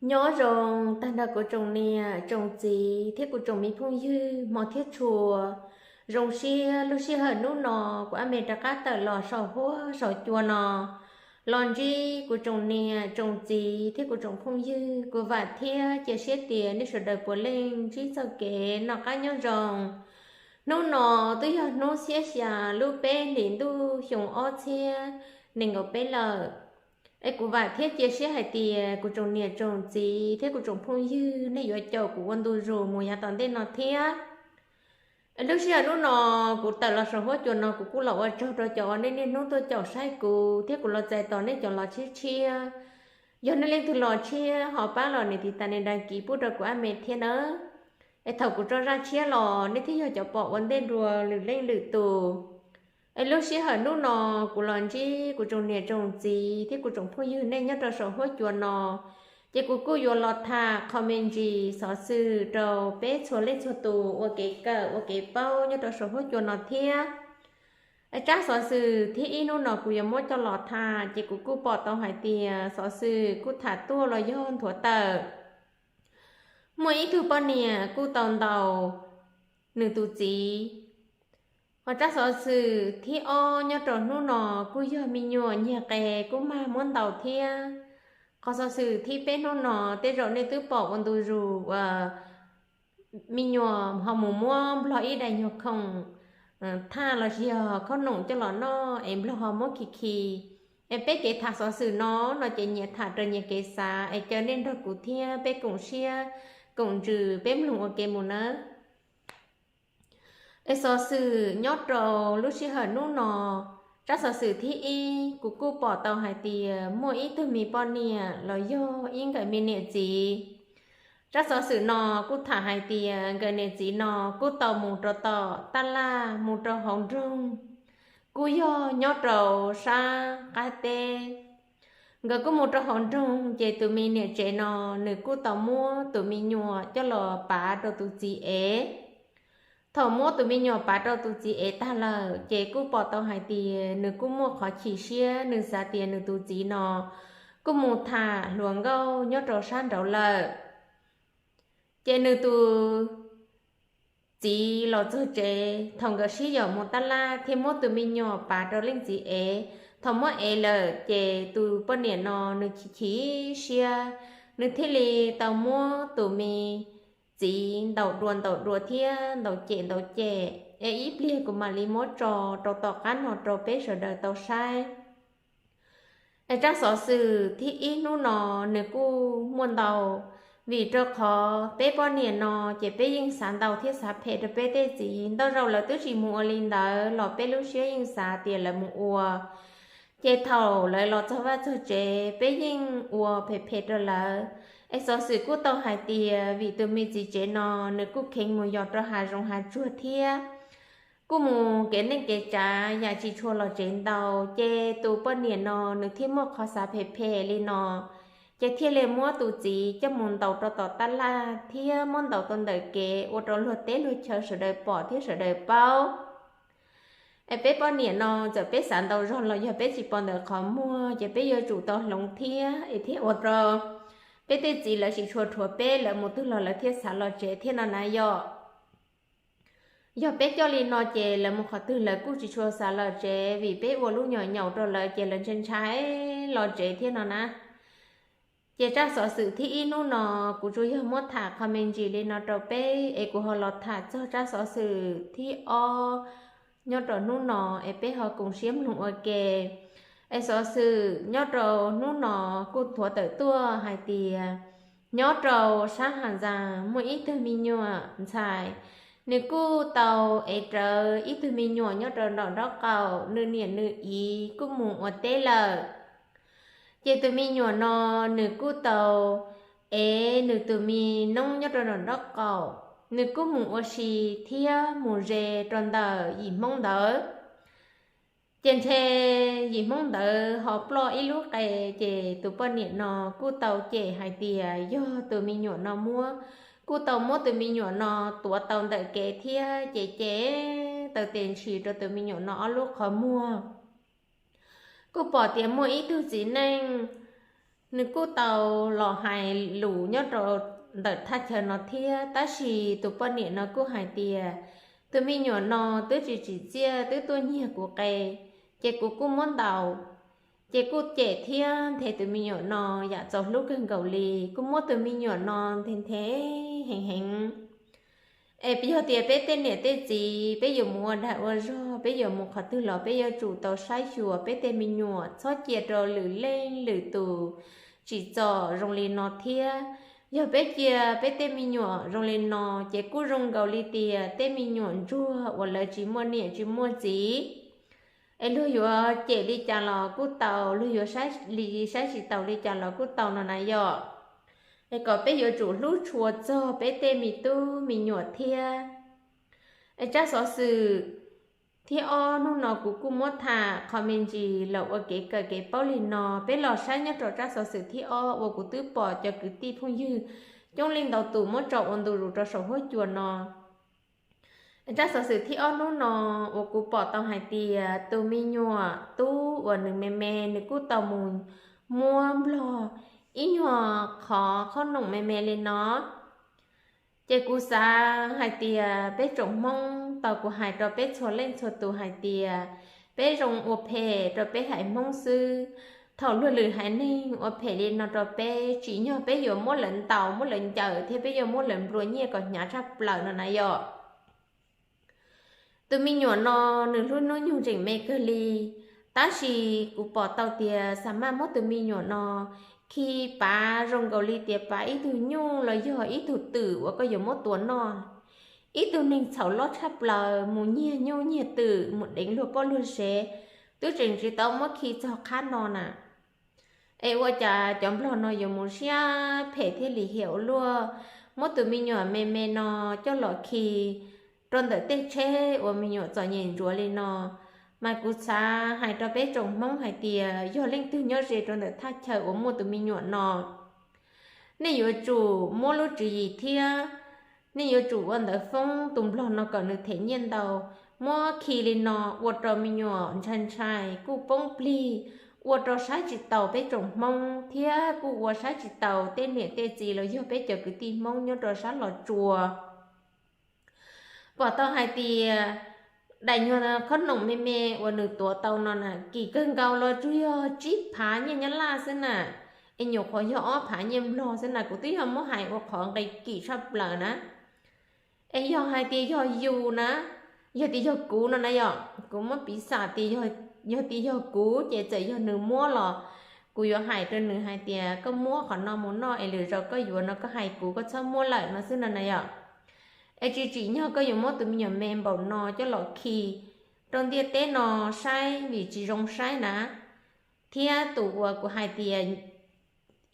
Nyob zoo tag nrho kuv tsoom niam tsoom txiv thiab kuv tsoom me phooj ywg hmov thiab tshua. Zoo siab lub sij hawm hnub no kuv Ab Me rov qab tawm los saum huab saum cua no los ntsib kuv tsoom niam tsoom txiv thiab kuv tsoom phooj ywg. Kuv vam thiab cia siab tias nej sawv daws puav leej ntsib txoj kev noj qab nyob zoo. Hnub no twb yog hnub xiab xya lub peb hlis ntuj xyoo ob txhiab nees nkaum peb lawm. Es kuv vam thiab cia siab hais tias kuv tsoom niam tsoom txiv thiab kuv tsoom phooj ywg nej yuav caum kuv ua ntu zus mus yav tom ntej no thiab. Lub sij hawm hnub no kuv tawm los saum huab cua no kuv kuj los ua tsaug rau cov uas nej niaj hnub tuaj caum saib kuv thiab kuv los txais tos nej cov los tshiab tshiab. Yog nej leej twg los tshiab ho pab los nias tiv tas nias dag kiv pub rau kuv Ab Me thiab nawb. Es thaum kuv tso zaj tshiab los nej thiaj yog cov pom ua ntej dua lwm leej lwm tus. Es lub sij hawm hnub no kuv los ntsib kuv tsoom niam tsoom txiv thiab kuv tsoom phooj ywg nej nyob rau saum huab cua no, ces kuv kuj yuav los tham qho me ntsis xov xwm rau peb txhua leej txhua tus ua kev kawm ua kev paub nyob rau saum huab cua no thiab. Es tsab xov xwm thib ib hnub no kuv yuav muab coj los tham ces kuv kuj pom tau hais tias xov xwm kuj tham tuaj los yog nthuav tawm. Muaj ib tug poj niam kuj tau ntaus nws tus txiv. Ho tsab xov xwm thib ob nyob rau hnub no kuj yog me nyuam nyiag qe kuj mag muab ntaus thiab. Qhov xov xwm thib peb hnub no tej zaum nej twb pom ua ntu zus uas me nyuam ho mus muab nplog ib daim nyuag khoom thaj los sis yog khob noom coj los noj es nplog ho muab khi khi. Es peb kev tham xov xwm no no ces nyias tham raws nyias kev xav es caw nej nrog kuv thiab peb koom siab koom ntsws peb mloog ua ke mus nawb. Es xov xwm nyob rau lub sij hawm hnub no, tsab xov xwm thib ib kuv kuj pom tau hais tias muaj ib tug me poj niam los yog ib nkawm me niam txiv. Tsab xov xwm no kuj tham hais tias nkawm niam txiv no kuj tau mus rau tom taj laj mus rau hauv nroog, kuj yog nyob rau sab qab teb. Nkawd kuj mus rau hauv nroog ces tus me niam tsev no nws kuj tau muab tus me nyuam coj los pav rau tus txiv ev. Thaum muab tus me nyuam pav rau tus txiv ev tag lawm ces kuj pom tau hais tias nws kuj muaj qhov chim siab, nws xav tias nws tus txiv no kuj mus tham hluas nkauj nyob rau sab nraud lawm. Ces nws tus txiv los txog tsev, thaum nkawd sib yaum mus taj laj thiab muab tus me nyuam pav rau leej txiv ev, thaum muab ev lawm ces tus poj niam no nws chim chim siab, nws thiaj li tau muab tus me txiv ntaus dua ntaus dua thiab ntaus cem ntaus cem, es ib pliag kuv mam li muab tso rau tom qab no rau peb sawv daws tau saib. Es tsab xov xwm thib ib hnub no nws kuj muaj ntau, vim rau qhov peb poj niam no ces peb yeej xav ntau thiab xav phem rau peb tej txiv. Ntau zaus lawv twb tsis mus ua li ntawd los peb lub siab yeej xav tias lawv mus ua. Ces thaum lawv los txog vaj txog tsev peb yeej ua phem phem rau lawv. Es xov xwm kuj tau hais tias vim tus me txiv tsev no nws kuj kheev mus yos rau hav zoov hav tsuag thiab kuj mus kev neej kev tsav yam tsis tshua los tsev ntau, ces tus poj niam no nws thiaj muaj qhov xav phem phem li no, ces thiaj li muab tus txiv coj mus ntaus rau tom taj laj thiab muab ntaus tau ntawm kev ua rau luag teb luag chaw sawv daws pom thiab sawv daws paub. Es peb poj niam no txawm peb xav ntau zog los yog peb tsis pom ntawm qhov muag ces peb yuav tsum tau hloov thiab es thiaj ua rau peb tej txiv lawv tsis tshua rhuav peb, lawv mus twg los lawv thiaj xav los tsev thiab no na yom. Yog peb coj li no ces lawv mus qhov twg lawv kuj tsis tshua xav los tsev, vim peb ua lub nyuam nyaum rau lawv ces lawv ntshai ntshai los tsev thiab no na. Ces tsab xov xwm thib ib hnub no kuv tsuas yog muab tham qho me ntsis li no rau peb, es kuv ho los tham txog tsab xov xwm thib ob nyob rau hnub no, es peb ho koom siab mloog ua ke. Es xov xwm nyob rau hnub no kuj nthuav tawm tuaj hais tias nyob rau sab Has Zas muaj ib tug me nyuam ntxhais, nws kuj tau ev rawv ib tug me nyuam nyob rau nraum nraub qaum, nws niam nws txiv kuj mus ua teb lawm. Ces tus me nyuam no nws kuj tau ev nws tus me noob nyob rau nraum nraub qaum, nws kuj mus ua si thiab mus ze rau ntawm yim Hmoob ntawd. Ces ntshe yim Hmoob ntawd ho ploj ib lub qe, ces tus poj niam no kuj tau cem hais tias yog tus me nyuam no muab, kuj tau muab tus me nyuam no tuav tau ntawm kev thiab ces cem tau tes ntshis rau tus me nyuam no ob lub qhov muag. Kuj pom tias muaj ib tug txiv neej nws kuj tau los hais lus nyob rau ntawm thaj chaw no thiab, tab sis tus poj niam no kuj hais tias tus me nyuam no twb tsis tsim txiaj, twb tuaj nyiag kuv qe, ces kuv kuj muab ntaus, ces kuj cem thiab nthe tus me nyuam no yam txaus hlub kawg nkaus li, kuj muab tus me nyuam no nthe nthe heev heev. Es yog tias peb tej niam tej txiv peb yuav mus ua dag ua zog, peb yuav mus qhov twg los peb yuav tsum tau saib xyuas peb tej me nyuam, txhob cia rau lwm leej lwm tus tsim txom zoo li no thiab. Yog peb cia peb tej me nyuam zoo li no, ces kuj zoo nkaus li tias tej me nyuam ntsuag uas lawv tsis muaj niam tsis muaj txiv, es luag yuav cem li cas los kuj tau, luag yuav saib li saib tsis taus li cas los kuj tau no na yom. Es kom peb yuav tsum hlub tshua txog peb tej me tub me nyuam thiab. Es tsab xov xwm thib ob hnub no kuv kuj muab tham qhov me ntsis los ua kev kawm kev paub li no. Peb los saib nyob rau tsab xov xwm thib ob uas kuv twb pom cov kwv tij phooj ywg coob leej ntau tus muab tso ua ntu zus rau saum huab cua no. Tsab xov xwm thib ob hnub no uas kuv pom tau hais tias tus me nyuam tub uas nws me me, nws kuj tau mus muab nplog ib nyuag qhov qhob noom me me li no. Ces kuv xav hais tias peb tsoom Hmoob tau kuv hais rau peb txhua leej txhua tus hais tias peb zoo ua phem rau peb haiv Hmoob xwb. Thaum luag lwm haiv neeg ua phem li no rau peb, tsim nyog peb yuav muab lawv ntaus muab lawv ncaws thiab peb yuav muab lawv nplua nyiaj kom hnyav tshaj plaws no na yom. Tus me nyuam no nws lub hnub nyoog tseem me kawg li, tab sis kuv pom tau tias xa maj muab tus me nyuam no khi pav zoo nkaus li tias pav ib tug nyuj los yog ib tug twm uas koj yuav muab tua noj. Ib tug neeg txhaum loj tshaj plaws mus nyiag nyuj nyiag twm mus deev luag poj luag sev, twb tseem tsis tau muab khi txog qhab no na. Es ua cas cov nplog no yuav mus siab phem thiaj li hiam ua luaj, muab tus me nyuam me me no coj los khi rau ntawm tej tsheb uas me nyuam txom nyem ntsuav li no. Mas kuv xav hais rau peb tsoom Hmoob hais tias yog leej twg nyob ze rau ntawm thaj chaw uas muaj tus me nyuam no, nej yuav tsum muab lub tswv yim thiab nej yuav tsum ua ntawv foob tus nplog no kom nws them nyiaj ntau. Muab khi li no ua rau me nyuam ntshai ntshai kuj poob plig, ua rau saib tsis taus peb tsoom Hmoob thiab kuj ua saib tsis taus tej niam tej txiv los yog peb cov kwv tij Hmoob nyob rau sab Los Tsuas. Pom tau hais tias daim nyuag qhob noom me me uas nws tuav tau no na, kim kawg nkaus los tsuas yog tsib phav nyiaj Nyab Laj xwb na, es nyuam qhuav yog ob phav nyiaj nplog xwb na. Kuv twb yog muab hais ua qhov nqi kim tshaj plaws na. Es yog hais tias yog yus na, yog tias yog kuv no na yom, kuv muab piv xam tias yog tias yog kuv ces txawm yog nws muab los kuv yuav hais rau nws hais tias koj muab qhov no mus noj es lwm zaus koj yuav no koj hais kuv, koj txhob muab lawm no xwb no na yom. Es tsis tsim nyog koj yuav muab tus me nyuam me npaum no coj los khi rau ntiaj teb no saib vim tsis zoo saib na. Thiab tus uas kuv hais tias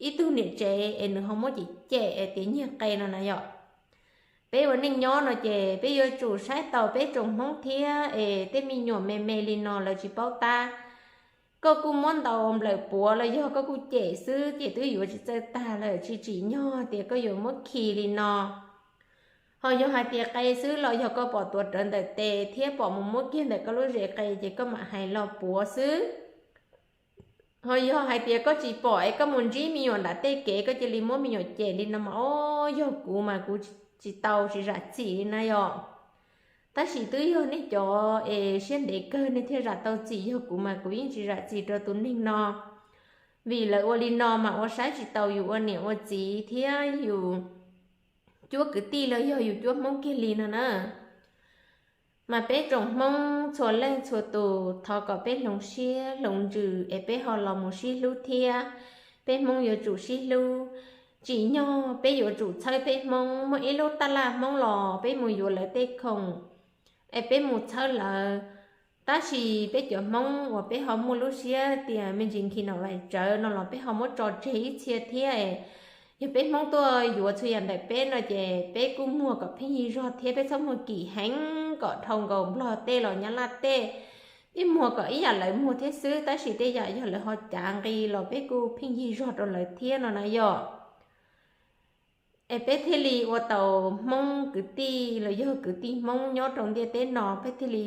ib tug niam tsev es nws ho muab cem cem es tias nyiag qe no na yom. Peb ua neej nyob no ces peb yuav tsum saib taus peb tsoom Hmoob thiab es tej me nyuam me me li no lawv tsis paub tab. Koj kuj muab ntaus nplawm puav los yog koj kuj cem xwb ces twb yuav tsis txawj tag lawm, tsis tsim nyog tias koj yuav muab khi li no. Ho yog hais tias qe xwb los yog koj pom tuav rawv ntawm tes thiab pom mus muab kiag ntawm koj lub zes qe ces koj mam hais los puav xwb. Ho yog hais tias koj tsis pom es koj mus ntsib me nyuam nram tej kev koj cia li muab me nyuam cem li no mas, o, yog kuv mas kuv tsis tau tsis zam txim li na yom. Tab sis twb yog nej cov es siab ntev kawg nej thiaj zam tau txim, yog kuv mas kuv yeej tsis zam txim rau tus neeg no. Vim lawv ua li no mas ua saib tsis taus yus ua niam ua txiv thiab yus cuab kwv tij los yog yus cuab Hmoob kiag li no na. Mas peb tsoom Hmoob txhua leej txhua tus thov kom peb hloov siab hloov ntsws es peb ho los mus sib hlub thiab. Peb Hmoob yuav tsum sib hlub. Tsim nyog peb yuav tsum txhawb peb Hmoob, muaj ib lub tab laj Hmoob los peb mus yuav lawv tej khoom es peb mus txhawb lawv. Tab sis peb cov Hmoob uas peb ho muaj lub siab tias me ntsis nkhi nom vais tsawv no los peb ho muab tso tseg ib txhia thiab. Yog peb Hmoob tuaj yuav txhua yam ntawm peb no ces peb kuj muag kom pheej yig zog thiab, peb txhob muag kim heev kom dhau nkaus Nplog tej los Nyab Laj tej. Peb muag kom ib yam lawv muag thiab xwb, tab sis tej yam yog lawv ho cav nqi los peb kuj pheej yig zog rau lawv thiab no na yom. Es peb thiaj li ua tau Hmoob kwv tij los yog kwv tij Hmoob nyob rau ntiaj teb no peb thiaj li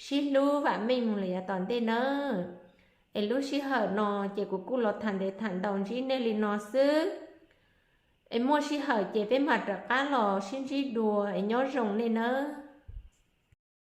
sib hlub vam meej mus lawm yav tom ntej nawb. Es lub sij hawm no ces kuv kuj los tham ntev tham ntau ntsib nej li no xwb. Es muaj sij hawm ces peb mam rov qab los sib ntsib dua es nyob zoo nej nawb.